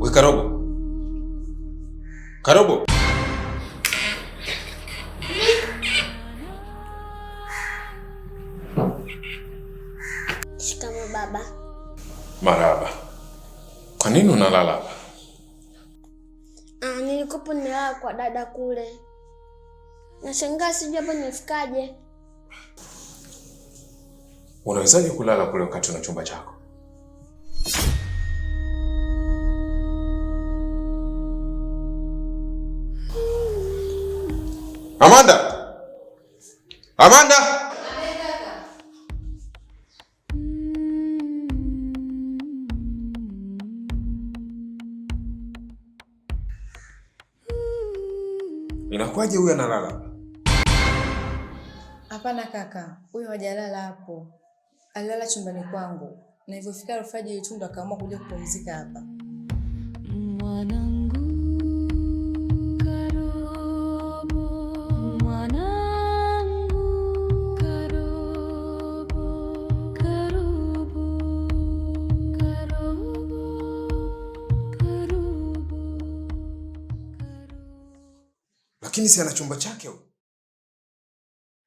We Karobo. Karobo. Shikamo baba. Marahaba. Kwa nini unalala hapa? Ah, nilikuwa nimelala kwa dada kule. Nashangaa sijui hapa nimefikaje. Unawezaje kulala kule wakati una chumba chako? Amanda! Amanda! Inakuwaje huyu analala? Hapana kaka, huyo hajalala hapo. Alilala chumbani kwangu, na ilivyofika alfajiri tu ndo akaamua kuja kupumzika hapa. Mwanangu Karobo, mwanangu Karobo, Karobo, Karobo, Karobo. Lakini si ana chumba chake huyu.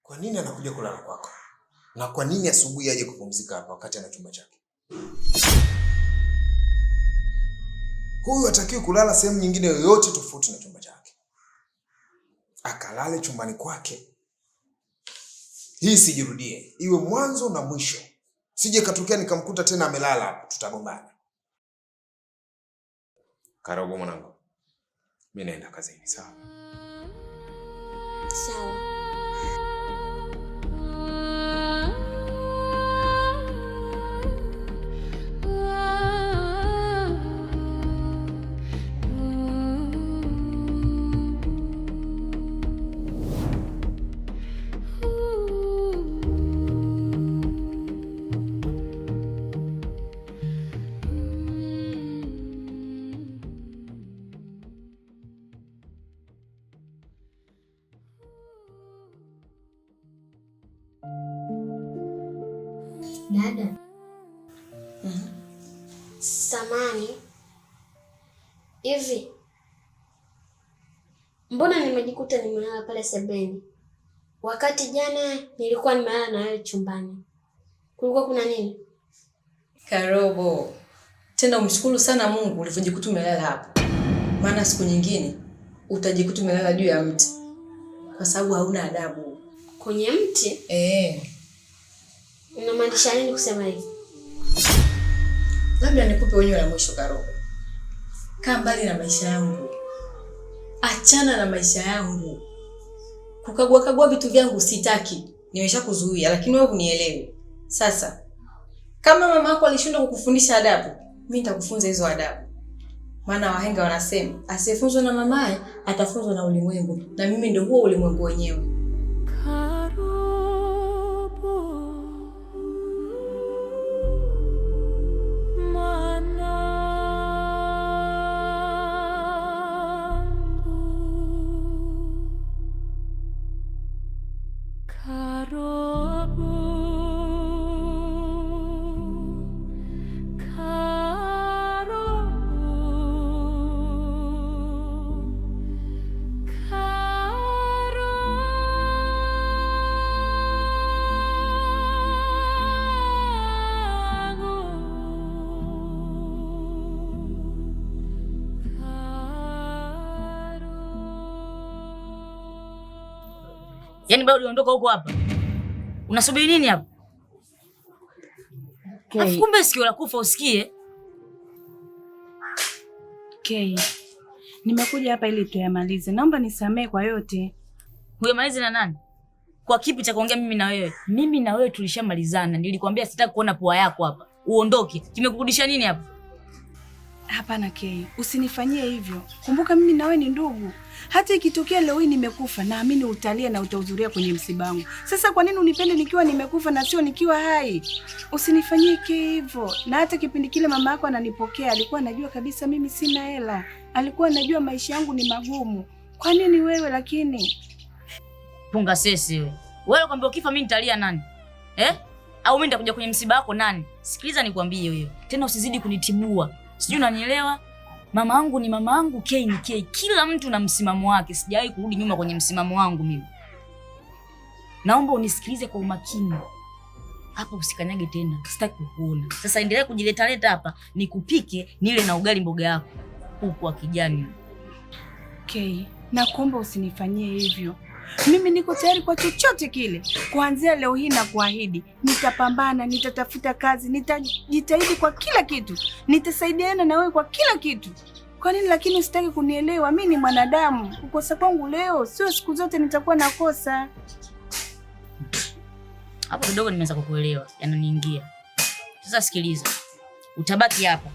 Kwa nini anakuja kulala kwako? Na kwa nini asubuhi aje kupumzika hapa wakati ana chumba chake? Huyu hatakiwi kulala sehemu nyingine yoyote tofauti na chumba chake. Akalale chumbani kwake. Hii sijirudie, iwe mwanzo na mwisho. Sije katokea nikamkuta tena amelala hapa, tutagombana. Karogo mwanangu, mimi naenda kazini, sawa? Sawa. Dada. Samani. Hivi mbona nimejikuta nimelala pale sebuleni wakati jana nilikuwa nimelala na wewe chumbani? Kulikuwa kuna nini? Karobo, tena umshukuru sana Mungu ulivyojikuta umelala hapo, maana siku nyingine utajikuta umelala juu ya mti kwa sababu hauna adabu. Kwenye mti? Eh. Unamaanisha nini kusema hivi? Labda nikupe onyo la mwisho Karobo. Kaa mbali na maisha yangu, achana na maisha yangu. Kukagua kagua vitu vyangu sitaki. Nimeshakuzuia lakini wewe hunielewi. Sasa kama mama yako alishindwa kukufundisha adabu, mimi nitakufunza hizo adabu. Maana wahenga wanasema asiyefunzwa na mamaye atafunzwa na ulimwengu, na mimi ndio huo ulimwengu wenyewe. Karobo, mwanangu, Karobo, Karobo, Karobo. Yaani bado uliondoka huko hapa. Unasubiri nini hapa? Afu kumbe sikio la kufa usikie. Kei, nimekuja hapa ili tuyamalize. Naomba nisamee kwa yote. Huyamalize na nani? Kwa kipi cha kuongea mimi na wewe? Mimi na wewe tulishamalizana. Nilikwambia sitaki kuona pua yako hapa. Uondoke. Kimekurudisha nini hapa? Hapana Kei, usinifanyie hivyo. Kumbuka mimi na wewe ni ndugu. Hata ikitokea leo hii nimekufa, naamini utalia na utahudhuria kwenye msiba wangu. Sasa kwa nini unipende nikiwa nimekufa na sio nikiwa hai? Usinifanyie Kei hivyo. Na hata kipindi kile mama yako ananipokea, alikuwa anajua kabisa mimi sina hela. Alikuwa anajua maisha yangu ni magumu. Kwa nini wewe lakini? Punga sesi wewe. Wewe kwambia ukifa mimi nitalia nani? Eh? Au mimi nitakuja kwenye msiba wako nani? Sikiliza nikwambie wewe. Tena usizidi kunitibua. Sijui unanielewa? Mama yangu ni mama yangu, Kei ni Kei. Kila mtu na msimamo wake. Sijawahi kurudi nyuma kwenye msimamo wangu mimi. Naomba unisikilize kwa umakini. Hapa usikanyage tena. Sitaki kukuona. Sasa endelea kujileta leta hapa, nikupike nile na ugali mboga yako. Kuku wa kijani. Kei, nakuomba usinifanyie hivyo. Mimi niko tayari kwa chochote kile. Kuanzia leo hii na kuahidi, nitapambana, nitatafuta kazi, nitajitahidi kwa kila kitu. Nitasaidiana na wewe kwa kila kitu. Kwa nini lakini usitaki kunielewa? Mimi ni mwanadamu. Kukosa kwangu leo sio siku zote nitakuwa nakosa. Hapo kidogo nimeanza kukuelewa, yananiingia. Sasa sikiliza. Utabaki hapa.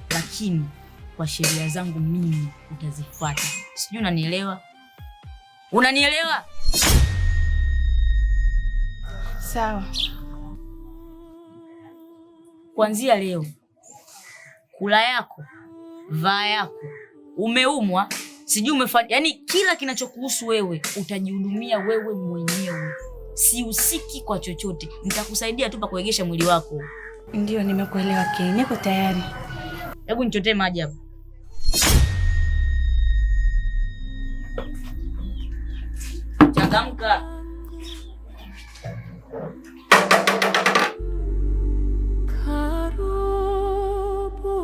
Lakini kwa sheria zangu mimi utazifuata. Sijui unanielewa? Unanielewa? Sawa. Kuanzia leo kula yako, vaa yako, umeumwa, sijui umefanya, yani kila kinachokuhusu wewe utajihudumia wewe mwenyewe. Sihusiki kwa chochote. Nitakusaidia tu pa kuegesha mwili wako. Ndio, nimekuelewa Kei, niko tayari. Hebu nichotee maji hapa. Changamka. Karibu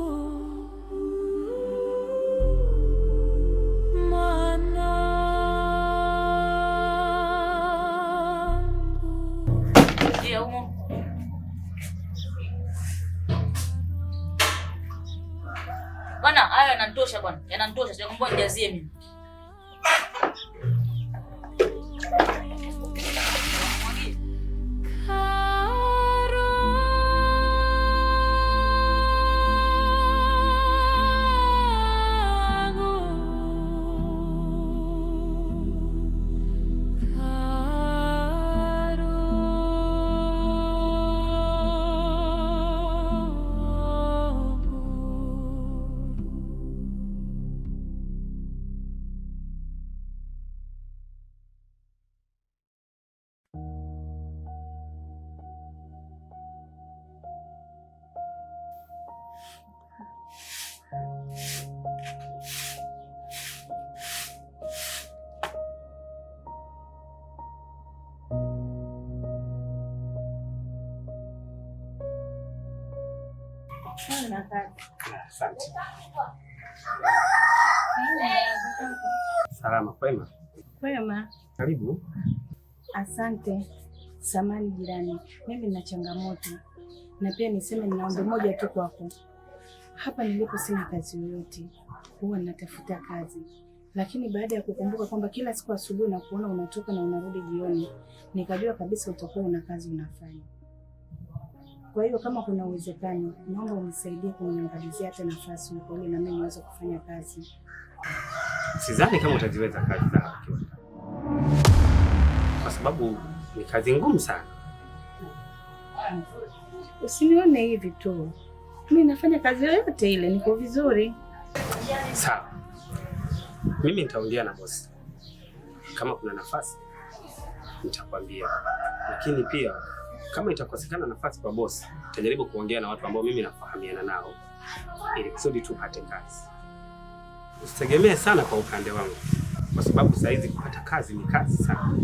mwanangu. Ndio humo. Bwana, haya yananitosha bwana. Yananitosha. Sijakwambia nijazie mimi. Asante. Salama, kwema? Kwema. Karibu. Asante. Samani jirani, mimi nina changamoto na pia niseme nina ombi moja tu kwako. Hapa nilipo sina kazi yoyote, huwa ninatafuta kazi, lakini baada ya kukumbuka kwamba kila siku asubuhi na kuona unatoka na unarudi jioni, nikajua kabisa utakuwa una kazi unafanya. Kwa hiyo kama kuna uwezekano, naomba unisaidie kuniangalizia hata nafasi huko ili na mimi niweze kufanya kazi. Sidhani kama utaziweza kazi za hapa kiwandani, kwa sababu ni kazi ngumu sana. Usinione hivi tu, mimi nafanya kazi yoyote ile, niko vizuri. Sawa, mimi nitaongea na bosi, kama kuna nafasi nitakwambia, lakini pia kama itakosekana nafasi kwa bosi, nitajaribu kuongea na watu ambao mimi nafahamiana nao ili kusudi tupate kazi. Usitegemee sana kwa upande wangu, kwa sababu saa hizi kupata kazi ni kazi sana.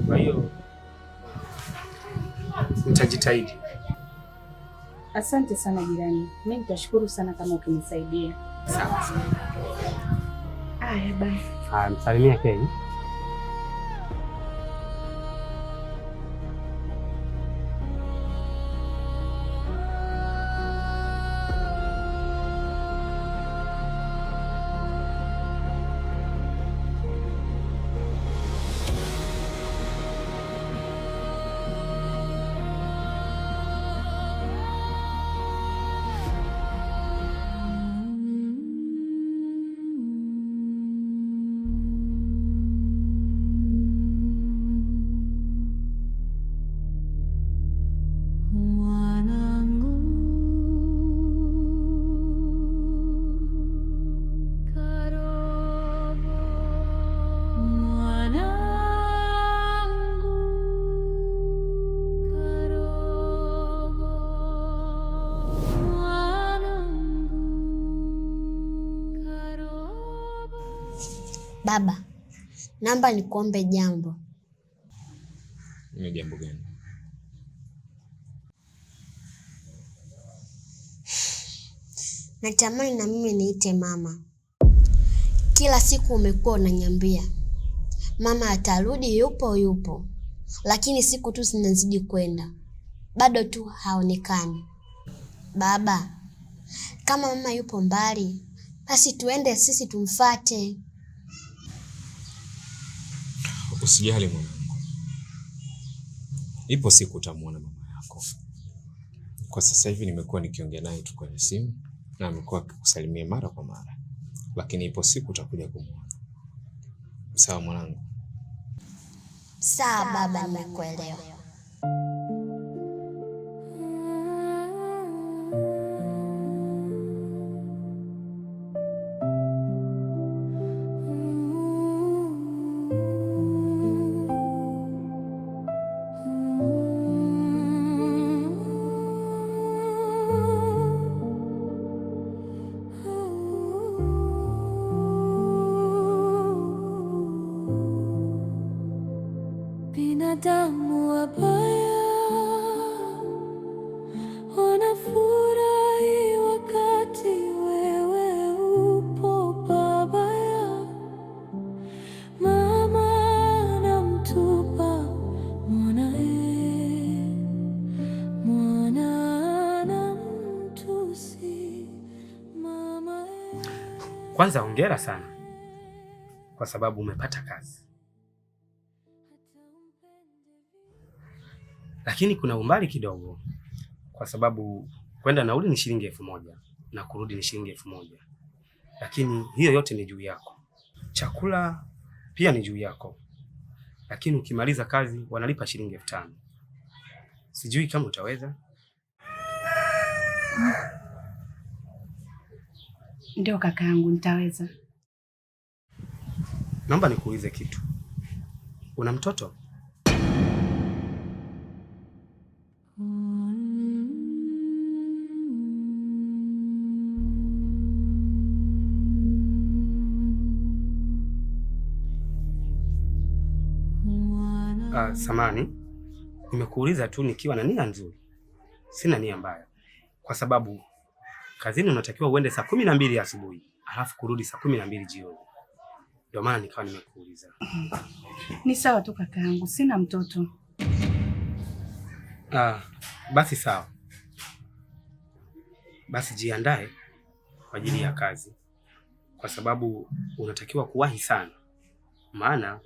Kwa hiyo nitajitahidi. Asante sana jirani, mimi nitashukuru sana kama ukinisaidia. Sawa sawa. Aya, bye. Haya, msalimia Kei. Baba, naomba nikuombe jambo. Ni jambo gani? Natamani na mimi niite mama. Kila siku umekuwa unaniambia mama atarudi, yupo yupo, lakini siku tu zinazidi kwenda, bado tu haonekani. Baba, kama mama yupo mbali, basi tuende sisi tumfate. Usijali mwanangu, ipo siku utamuona mama yako. Kwa sasa hivi nimekuwa nikiongea naye tu kwenye simu na amekuwa akikusalimia mara kwa mara, lakini ipo siku utakuja kumuona. Sawa mwanangu? Sawa baba, nimekuelewa. Binadamu wabaya wanafurahi wakati wewe upo babaya. Mama anamtupa mwanae, mwana anamtusi mamae. Kwanza hongera sana kwa sababu umepata kazi, lakini kuna umbali kidogo, kwa sababu kwenda nauli ni shilingi 1000 na kurudi ni shilingi 1000, lakini hiyo yote ni juu yako. Chakula pia ni juu yako, lakini ukimaliza kazi wanalipa shilingi 5000. Sijui kama utaweza. Ndio kakaangu, nitaweza. Naomba nikuulize kitu. Una mtoto? Samani, nimekuuliza tu nikiwa na nia nzuri, sina nia mbaya, kwa sababu kazini unatakiwa uende saa 12 asubuhi alafu kurudi saa 12 jioni. Ndio maana nikawa nimekuuliza. Ni sawa tu kakaangu, sina mtoto. Basi sawa, basi jiandae kwa ajili ya kazi, kwa sababu unatakiwa kuwahi sana, maana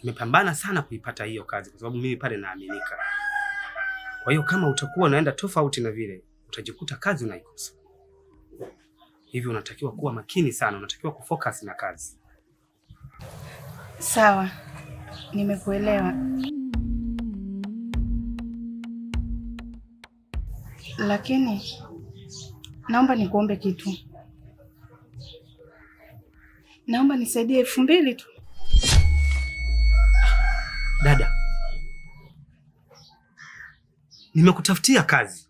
nimepambana sana kuipata hiyo kazi, kwa sababu mimi pale naaminika. Kwa hiyo kama utakuwa unaenda tofauti na vile, utajikuta kazi unaikosa. Hivyo unatakiwa kuwa makini sana, unatakiwa kufocus na kazi. Sawa, nimekuelewa, lakini naomba nikuombe kitu. Naomba nisaidie 2000 tu. Dada, nimekutafutia kazi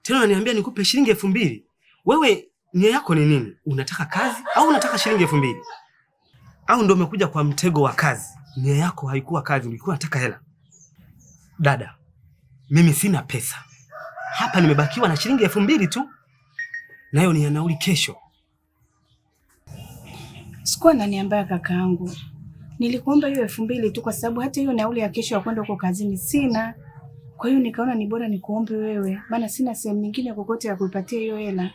tena unaniambia nikupe shilingi 2000. Wewe nia yako ni nini? Unataka kazi au unataka shilingi 2000? Au ndio umekuja kwa mtego wa kazi? Nia yako haikuwa kazi, ulikuwa unataka hela. Dada, mimi sina pesa hapa, nimebakiwa na shilingi 2000 tu, nayo ni ya nauli kesho. Sikuwa na nia mbaya kakaangu, nilikuomba hiyo 2000 tu kwa sababu hata hiyo nauli ya kesho ya kwenda huko kazini sina. Kwa hiyo nikaona ni bora nikuombe wewe, maana sina sehemu nyingine kokote ya kuipatia hiyo hela.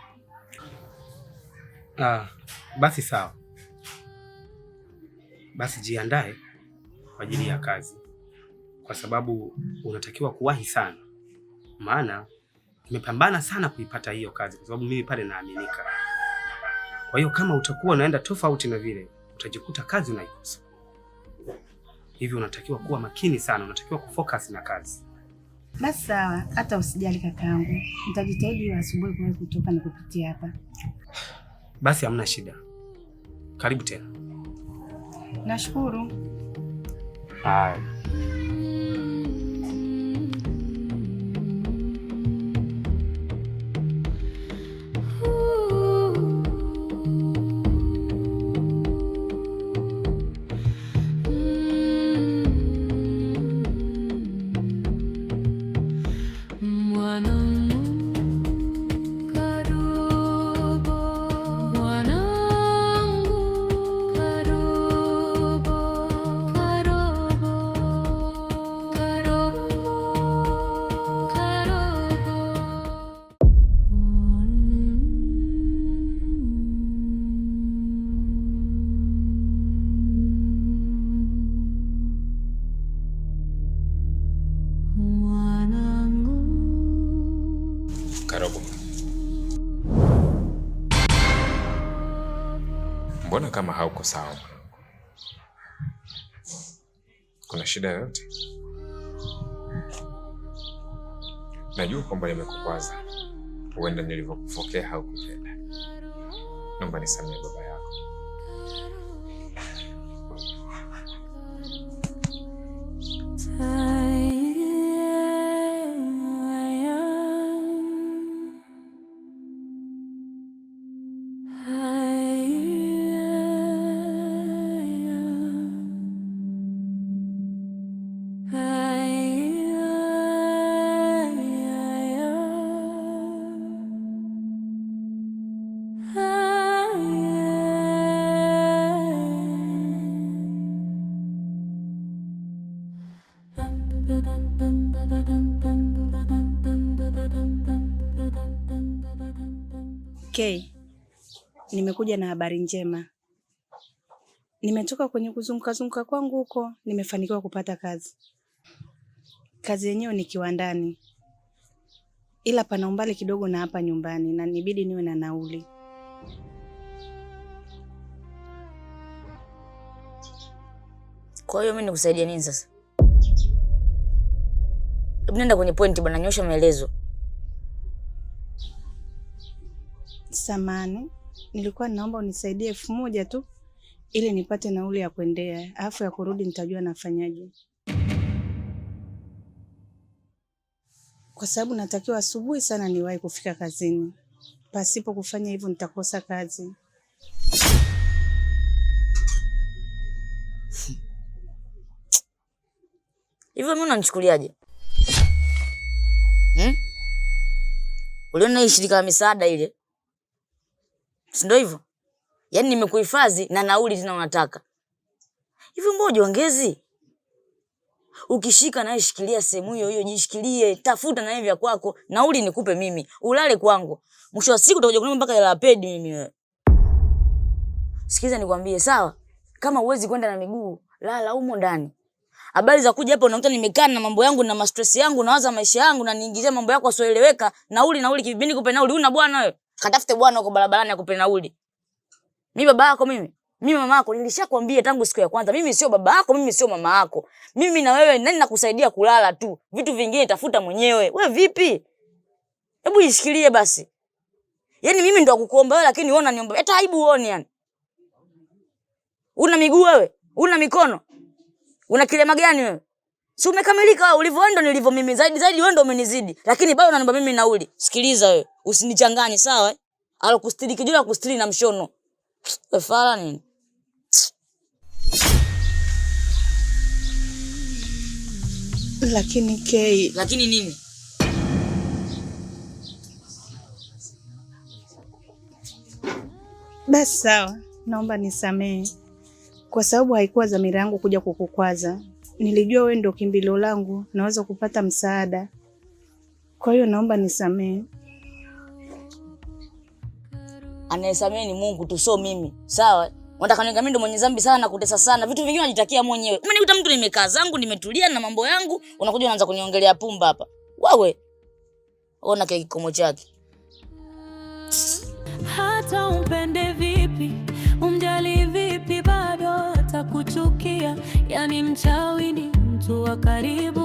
Basi sawa, basi jiandae kwa ajili ya kazi, kwa sababu unatakiwa kuwahi sana, maana nimepambana sana kuipata hiyo kazi, kwa sababu mimi pale naaminika. Kwa hiyo kama utakuwa unaenda tofauti na vile, utajikuta kazi unaikosa. Hivyo unatakiwa kuwa makini sana, unatakiwa kufocus na kazi. Basi sawa, hata usijali kakaangu, nitajitahidi hiyo asubuhi kuwahi kutoka na kupitia hapa. Basi hamna shida, karibu tena. Nashukuru. Haya. Karobo, mbona kama hauko sawa mwanangu? Kuna shida yoyote? Najua kwamba nimekukwaza, huenda nilivyokufokea haukupenda. Naomba nisamehe baba yako. K, nimekuja na habari njema. Nimetoka kwenye kuzunguka zunguka kwangu huko, nimefanikiwa kupata kazi. Kazi yenyewe ni kiwandani, ila pana umbali kidogo na hapa nyumbani na nibidi niwe na nauli. Kwa hiyo mimi nikusaidie nini sasa? Hebu nenda kwenye point bwana, nyosha maelezo. Samani, nilikuwa naomba unisaidie 1000 tu ili nipate nauli ya kuendea, alafu ya kurudi nitajua nafanyaje, kwa sababu natakiwa asubuhi sana niwahi kufika kazini. Pasipo kufanya hivyo nitakosa kazi. Hivyo mimi unanichukuliaje? Uliona hii shirika la misaada ile? Si ndio hivyo? Yaani nimekuhifadhi na nauli tena unataka. Hivyo mbona hujiongezi? Ukishika naye shikilia sehemu hiyo hiyo, jishikilie, tafuta naye vya kwako, nauli nikupe mimi, ulale kwangu. Mwisho wa siku utakuja kunipa mpaka hela ya pedi mimi wewe. Sikiza nikwambie, sawa? Kama huwezi kwenda na miguu, lala humo ndani. Habari za kuja hapa unakuta nimekaa na mambo yangu na ma-stress yangu, nawaza maisha yangu na niingizia mambo yako yasioeleweka. Nauli, nauli kivipi nikupe nauli? Una bwana wewe? Katafute bwana huko barabarani akupe nauli. Mimi baba yako mimi? Mimi mama yako nilishakwambia tangu siku ya kwanza, mimi sio baba yako, mimi sio mama yako. Mimi na wewe nani nakusaidia kulala tu. Vitu vingine tafuta mwenyewe. Wewe vipi? Hebu jishikilie basi. Yaani mimi ndo kukuomba wewe lakini wewe unaniomba. Hata aibu uone yani. Una miguu wewe? Una mikono? Una kilema gani wewe? Si umekamilika wewe, ulivyoenda nilivyo mimi. Zaidi zaidi wewe ndo umenizidi. Lakini bado unaniomba mimi nauli. Sikiliza wewe, usinichanganye sawa eh? Alokustiri kijula kustiri na mshono. Wewe fala nini? Lakini Kei, lakini nini? Basi sawa, naomba nisamehe kwa sababu haikuwa dhamira yangu kuja kukukwaza. Nilijua wewe ndio kimbilio langu, naweza kupata msaada. Kwa hiyo naomba nisamehe. Anayesamehe ni Mungu tu, sio mimi. Sawa? Unataka niambie mimi ndo mwenye dhambi sana na kutesa sana. Vitu vingine unajitakia mwenyewe. Umenikuta mtu nimekaa zangu, nimetulia na mambo yangu, unakuja unaanza kuniongelea pumba hapa. Wewe. Ona kile kikomo chake. Hata umpende vipi, umjali vipi, bado atakuchukia. Yani mchawi ni mtu wa karibu.